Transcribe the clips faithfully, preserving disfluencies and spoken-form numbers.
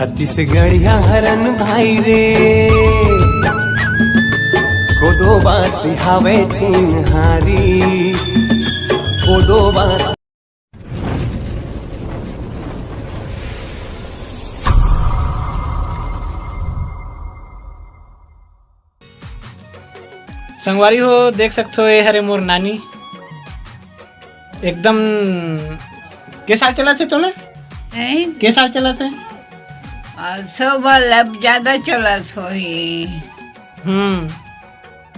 छत्तीसगढ़िया हरन भाई रे, कोदो बासी हावे चिन्हारी, कोदो बासी। संगवारी हो, देख सकथो, ए हरे मोर नानी। एकदम के साल चलत हे तोला? हैं? के साल चलत हे? आ, सौ बार अब ज्यादा चलत होही। हम्म,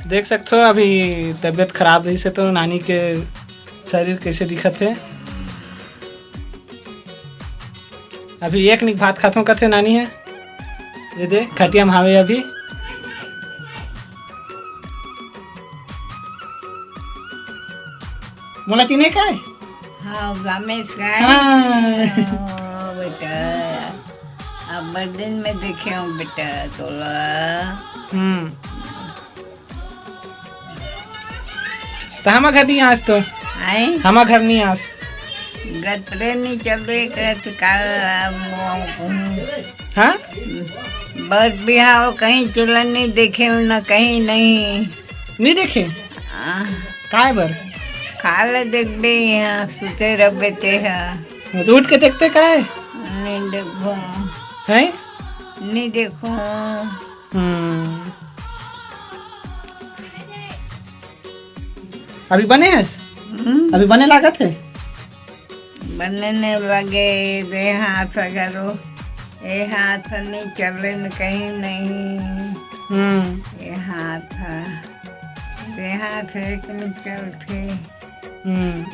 देख सकथो, अभी तबीयत खराब रहिस हे तो नानी के शरीर कैसे दिखत हे। अभी एक निक भात खाथों कथे नानी हे। ये दे, खटिया में हावे अभी। मोला चिन्हे काय? हाँ, रमेश काय? हाँ। ओ, बेटा, अब बड़ दिन में देखे हूँ बेटा तोला। हम्म। त हमा घर नहीं आस तो। आए? हमा घर नहीं आस। गतरे नहीं चले कहत काल। हाँ? बर बिहाव कहीं चलन नहीं देखे, न कहीं नहीं। नहीं देखे? आ। काय बर? काल देखबे यहाँ सुते रहबे ते हा। तो उठ के देखते काय? नहीं देखो। हैं? नहीं देखो। हम्म। अभी बने हस? हम्म। अभी बने लागत हे? बने नहीं लगे, दे हाथ अगर वो, ए हाथ नहीं चले न कहीं नहीं। हम्म। ए हाथ, दे हाथ एक नहीं चलते। हम्म।